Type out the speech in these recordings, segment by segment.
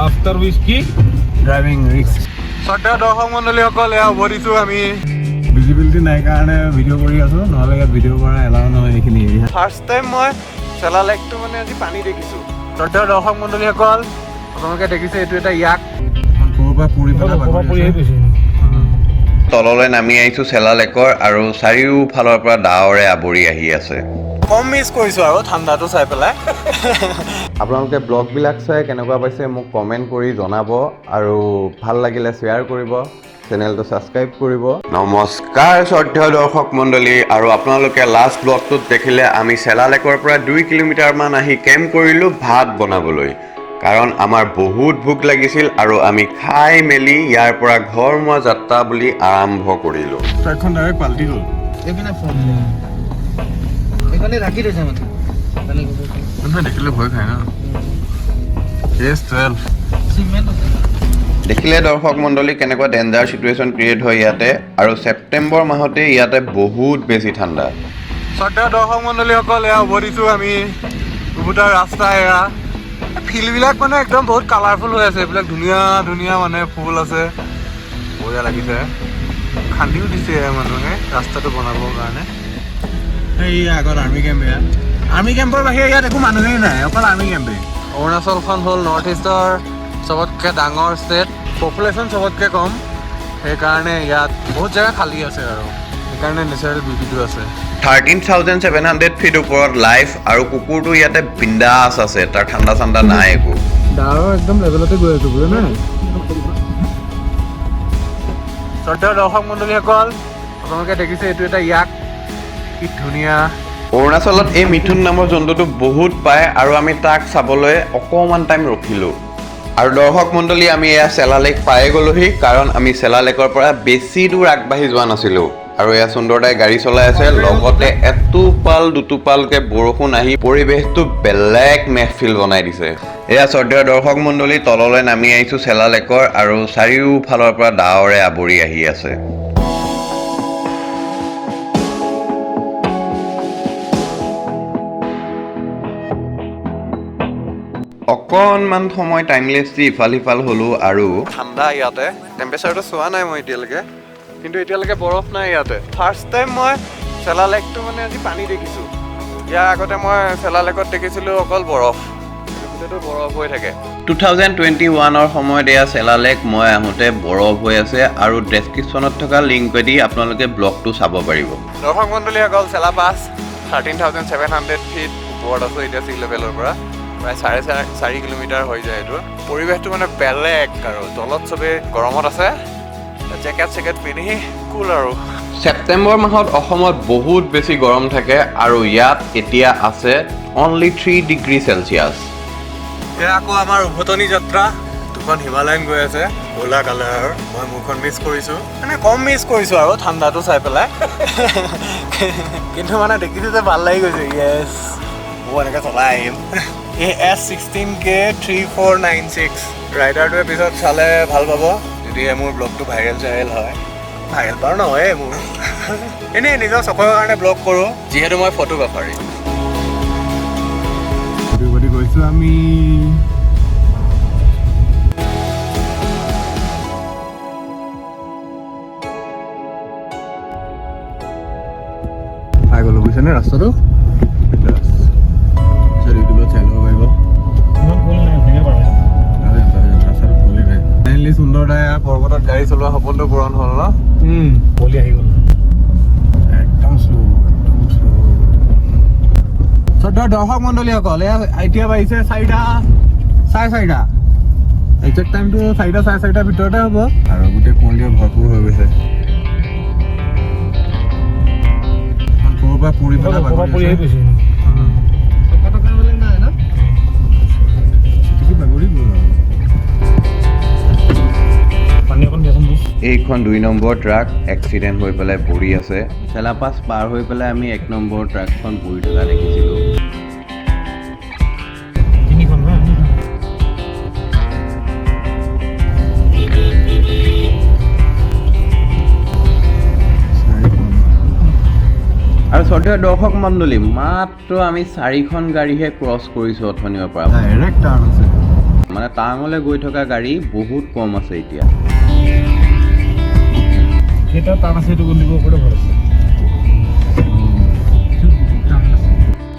After whiskey, driving risk. শ্ৰদ্ধা দৰ্শক মণ্ডলীসকল, এয়া উভতিছোঁ আমি। ভিজিবিলিটি নাই কাৰণে ভিডিঅ' কৰি আছোঁ, নহ'লে ইয়াত ভিডিঅ' কৰা এলাউ নহয় এইখিনি এৰিয়া। ফাৰ্ষ্ট টাইম মই চেলা লেকটো মানে আজি পানী দেখিছোঁ। শ্ৰদ্ধা দৰ্শক মণ্ডলীসকল, আপোনালোকে দেখিছে এইটো এটা ইয়াক সৰুৰ পৰা পুৰি পেলাই বাগৰি আছে। তললৈ নামি আহিছোঁ চেলা লেকৰ আৰু চাৰিওফালৰ পৰা ডাৱৰে আৱৰি আহি আছে। কম মিছ কৰিছোঁ আৰু ঠাণ্ডাটো চাই পেলাই। আপোনালোকে ব্লগবিলাক চাই কেনেকুৱা পাইছে মোক কমেণ্ট কৰি জনাব আৰু ভাল লাগিলে শ্বেয়াৰ কৰিব, চেনেলটো ছাবস্ক্ৰাইব কৰিব। নমস্কাৰ শ্ৰদ্ধেয় দৰ্শক মণ্ডলী, আৰু আপোনালোকে লাষ্ট ব্লগটোত দেখিলে আমি চেলা লেকৰ পৰা 2 কিলোমিটাৰমান আহি কেম্প কৰিলোঁ ভাত বনাবলৈ, কাৰণ আমাৰ বহুত ভোক লাগিছিল আৰু আমি খাই মেলি ইয়াৰ পৰা ঘৰমুৱা যাত্ৰা বুলি আৰম্ভ কৰিলোঁ। ট্ৰাকখন ডাইৰেক্ট পাল্টি গ'ল। এইপিনে ফোন এইখনে ৰাখি থৈছে মানে পানী। মানুহে দেখিলে ভয় খায় ন। এছ 12। চিমেণ্ট আছে। দেখিলে দৰ্শক মণ্ডলী, কেনেকুৱা ডেঞ্জাৰ চিটুৱেশ্যন ক্ৰিয়েট হয় ইয়াতে আৰু ছেপ্টেম্বৰ মাহতে ইয়াতে বহুত বেছি ঠাণ্ডা। শ্ৰদ্ধা দৰ্শক মণ্ডলীসকল, এয়া উভতিছোঁ আমি। উভতাৰ ৰাস্তা এয়া। ফিল্ডবিলাক মানে একদম বহুত কালাৰফুল হৈ আছে। এইবিলাক ধুনীয়া ধুনীয়া মানে ফুল আছে, বঢ়িয়া লাগিছে। খান্দিও দিছে মানুহে ৰাস্তাটো বনাবৰ কাৰণে। এই আগত আৰ্মি কেম্প। এয়া আৰ্মি কেম্পৰ বাহিৰে ইয়াত একো মানুহেই নাই, অকল আৰ্মি কেম্পেই। অৰুণাচলখন হ'ল নৰ্থ ইষ্টৰ চবতকৈ ডাঙৰ ষ্টেট, পপুলেশ্যন চবতকৈ কম, সেইকাৰণে ইয়াত বহুত জেগা খালী আছে আৰু সেইকাৰণে নেচাৰেল বিউটিটো আছে। 13,700 feet ওপৰত লাইফ আৰু কুকুৰটো ইয়াতে বিন্দাছ আছে, তাৰ ঠাণ্ডা চাণ্ডা নাই একো। ডাৱৰৰ একদম লেভেলতে গৈ আছো, বুজা নাই? শ্ৰদ্ধা দৰ্শক মণ্ডলীসকল, আপোনালোকে দেখিছে এইটো এটা ইয়াক, কি ধুনীয়া। অৰুণাচলত এই মিথুন নামৰ জন্তুটো বহুত পায় আৰু আমি তাক চাবলৈ অকণমান টাইম ৰখিলোঁ। আৰু দৰ্শক মণ্ডলী, আমি এয়া চেলা লেক পায়ে গ'লোহি, কাৰণ আমি চেলা লেকৰ পৰা বেছি দূৰ আগবাঢ়ি যোৱা নাছিলোঁ। আৰু এয়া সুন্দৰদাই গাড়ী চলাই আছে, লগতে এটোপাল দুটোপালকৈ বৰষুণ আহি পৰিৱেশটো বেলেগ মেহফিল বনাই দিছে। এয়া শ্ৰদ্ধেয় দৰ্শক মণ্ডলী, তললৈ নামি আহিছোঁ চেলা লেকৰ আৰু চাৰিওফালৰ পৰা ডাৱৰে আৱৰি আহি আছে। অকণমান সময় টাইমলেছ দি ইফাল সিফাল হ'লোঁ আৰু ঠাণ্ডা ইয়াতে। টেম্পাৰেচাৰটো চোৱা নাই মই এতিয়ালৈকে, কিন্তু এতিয়ালৈকে বৰফ নাই ইয়াতে। ফাৰ্ষ্ট টাইম মই চেলা লেকটো মানে আজি পানী দেখিছোঁ। ইয়াৰ আগতে মই চেলা লেকত দেখিছিলোঁ অকল বৰফ, গোটেইটো বৰফ হৈ থাকে। 2021ৰ সময়ত এয়া চেলা লেক মই আহোঁতে বৰফ হৈ আছে আৰু ডেছক্ৰিপশ্যনত থকা লিংকেদি আপোনালোকে ব্লগটো চাব পাৰিব। দৰ্শক মণ্ডলীসকল, চেলা পাছ, 13,700 feet ওপৰত আছোঁ এতিয়া চি লেভেলৰ পৰা। প্ৰায় 4.5 কিলোমিটাৰ হৈ যায় এইটো। পৰিৱেশটো মানে বেলেগ আৰু তলত চবেই গৰমত আছে, জেকেট চেকেট পিন্ধি কুল আৰু। ছেপ্টেম্বৰ মাহত অসমত বহুত বেছি গৰম থাকে আৰু ইয়াত এতিয়া আছে অনলি 3 ডিগ্ৰী চেলচিয়াছ। এয়া আকৌ আমাৰ উভতনি যাত্ৰা। দুখন হিমালয়ান গৈ আছে ক'লা কালাৰৰ। মই মোৰখন মিছ কৰিছোঁ, মানে কম মিছ কৰিছোঁ আৰু ঠাণ্ডাটো চাই পেলাই, কিন্তু মানে দেখিছোঁ যে ভাল লাগি গৈছে। য়েছ, মই এনেকৈ চলাই আহিম। AS 16 K 3496। ৰাইডাৰটোৱে পিছত চালে ভাল পাব, যদিহে মোৰ ব্লগটো ভাইৰেল চাইৰেল হয়। ভাইৰেল বাৰু নহয়ে মোৰ, এনেই নিজৰ চখৰ কাৰণে ব্লগ কৰোঁ, যিহেতু মই ফটোগ্ৰাফাৰী। গৈছোঁ আমি। পাই গ'লো, বুজিছেনে ৰাস্তাটো। পিছত ইউটিউবত চাই ল'ব পাৰিব। ইমান কুঁৱলী নাই, ধুনীয়া পাৰ। ৰাস্তাটো খুলি নাই। ফাইনেলি সুন্দৰ দাই পৰ্বতত গাড়ী চলোৱা সপোনটো পূৰণ হ'ল ন? কুঁৱলী আহি গ'ল। একদম শ্ল', একদম শ্ল'। শ্ৰদ্ধা দৰ্শক মণ্ডলীসকল, এয়া এতিয়া বাজিছে 4টা 4:30। একজেক্ট টাইমটো 4টা 4:30ৰ ভিতৰতে হ'ব আৰু গোটেই কুঁৱলীয়ে ভৰপূৰ হৈ গৈছে। ক'ৰ পৰা পুৰি পেলাই ক'ৰবাত বাগৰি পৰি আহি আছে। গৈছে। টকা টকাবিলাক নাই ন? চিটিকি বাগৰি গ'ল আৰু। পানী অকণ দিয়াচোন মোক। এইখন 2 নম্বৰ ট্ৰাক এক্সিডেণ্ট হৈ পেলাই পৰি আছে। চেলাপাছ পাৰ হৈ পেলাই আমি 1 নম্বৰ ট্ৰাকখন পৰি থকা দেখিছিলোঁ। তিনিখন ন? চাৰিখন। আৰু শ্ৰদ্ধেয় দৰ্শক মণ্ডলী, মাত্ৰ আমি চাৰিখন গাড়ীহে ক্ৰছ কৰিছোঁ অথনিৰ পৰা। ডাইৰেক্ট টাৰ্ণ আছে। মানে টাৱাঙলৈ গৈ থকা গাড়ী বহুত কম আছে এতিয়া। এটা টান আছে, সেইটো দিব পৰা ভাল আছে। টান আছে।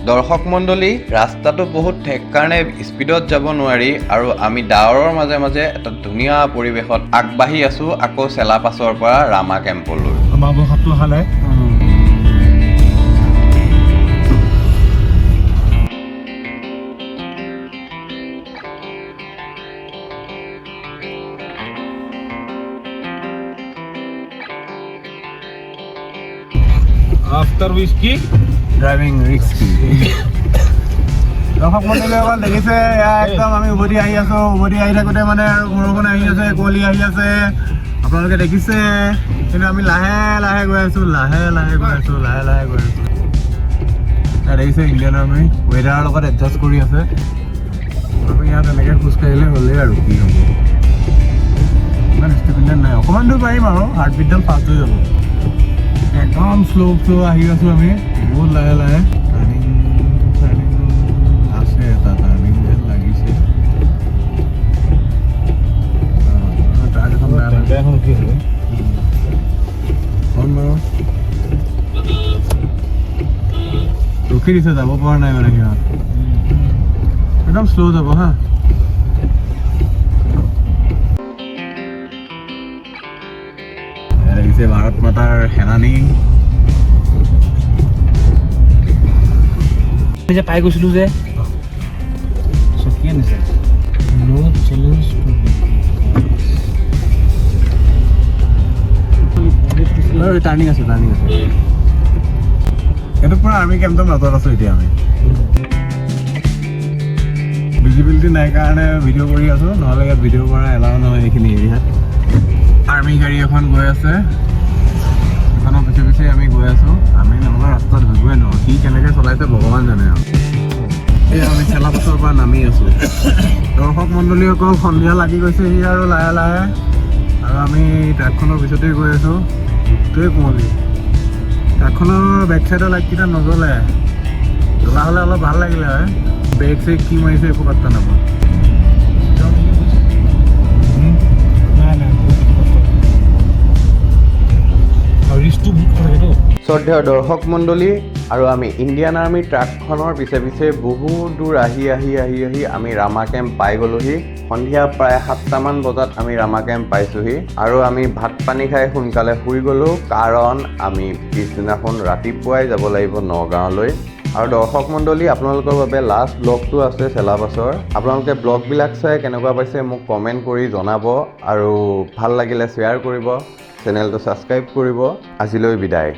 দৰ্শক মণ্ডলী, ৰাস্তাটো বহুত ঠেক কাৰণে স্পীডত যাব নোৱাৰি আৰু আমি ডাৱৰৰ মাজে মাজে এটা ধুনীয়া পৰিৱেশত আগবাঢ়ি আছোঁ আকৌ চেলাপাছৰ পৰা ৰামা কেম্পলৈ। আমাৰ বৰষাটো অহা নাই। After whisky driving risky. দৰ্শক মণ্ডলীসকল, দেখিছে, এয়া একদম আমি উভতি আহি আছো। উভতি আহি থাকোঁতে মানে আৰু বৰষুণ আহি আছে, কুঁৱলী আহি আছে, আপোনালোকে দেখিছে। কিন্তু আমি লাহে লাহে গৈ আছো, লাহে লাহে গৈ আছো, লাহে লাহে গৈ আছো। এয়া দেখিছে, ইণ্ডিয়ান আৰ্মি ৱেডাৰৰ লগত এডজাষ্ট কৰি আছে। আমি ইয়াত এনেকৈ খোজকাঢ়িলে হ'লেই আৰু কি হ'ব? ইমান ষ্টেমিনা নাই। অকণমান দূৰ পাৰিম আৰু হাৰ্ট বিটডাল ফাষ্ট হৈ যাব। একদম শ্ল' শ্ল' আহি আছো আমি, বহুত লাহে লাহে। টাৰ্ণিং চাৰ্ণিং আছে, এটা টাৰ্ণিং যেন লাগিছে। ট্ৰাক এখন বেয়া নহয়। এখন কি হ'ব? হৰ্ণ বাৰু ৰখি দিছে, যাব পৰা নাই মানে সিহঁত। একদম শ্ল' যাব। হা, এয়া দেখিছে, ভাৰত মাতাৰ সেনানী। যে পাই গৈছিলো যে চকীয়ে নিছে। ন' চেলেঞ্জ। টাৰ্ণিং আছে, টাৰ্ণিং আছে। এইটো পুৰা আৰ্মি কেম্পৰ মাজত আছো এতিয়া আমি। ভিজিবিলিটি নাই কাৰণে ভিডিঅ' কৰি আছো, নহ'লে ইয়াত ভিডিঅ' কৰা এলাউ নহয় এইখিনি এৰিয়াত। আৰ্মি গাড়ী এখন গৈ আছে, সেইখনৰ পিছে পিছে আমি গৈ আছো। আমি নহ'লে ৰাস্তাত ধৰিবই নোৱাৰো, কি কেনেকৈ চলাইছে ভগৱান জানে আৰু। এই আমি চেলাপাছৰ পৰা নামি আছো। দৰ্শক মণ্ডলীসকল, সন্ধিয়া লাগি গৈছেহি আৰু লাহে লাহে, আৰু আমি ট্ৰাকখনৰ পিছতেই গৈ আছো। গোটেই কুঁৱলী। ট্ৰাকখনৰ বেক চাইডৰ লাইটকেইটা নজ্বলে, জ্বলা হ'লে অলপ ভাল লাগিলে হয়। ব্ৰেক চেক কি মাৰিছে একো পাত্তা নাপাওঁ। নাই নাই, বহুত কষ্ট আৰু ৰিস্কটো বহুত থাকেতো। শ্ৰদ্ধেয় দৰ্শক মণ্ডলী, আৰু আমি ইণ্ডিয়ান আৰ্মি ট্ৰাকখনৰ পিছে পিছে বহুত দূৰ আহি আহি আহি আহি আমি ৰামা কেম্প পাই গ'লোহি। সন্ধিয়া প্ৰায় 7টামান বজাত আমি ৰামা কেম্প পাইছোঁহি আৰু আমি ভাত পানী খাই সোনকালে শুই গ'লোঁ, কাৰণ আমি পিছদিনাখন ৰাতিপুৱাই যাব লাগিব নগাঁৱলৈ। আৰু দৰ্শক মণ্ডলী, আপোনালোকৰ বাবে লাষ্ট ব্লগটো আছে চেলাপাছৰ। আপোনালোকে ব্লগবিলাক চাই কেনেকুৱা পাইছে মোক কমেণ্ট কৰি জনাব আৰু ভাল লাগিলে শ্বেয়াৰ কৰিব, চেনেলটো ছাবস্ক্ৰাইব কৰিব। আজিলৈ বিদায়।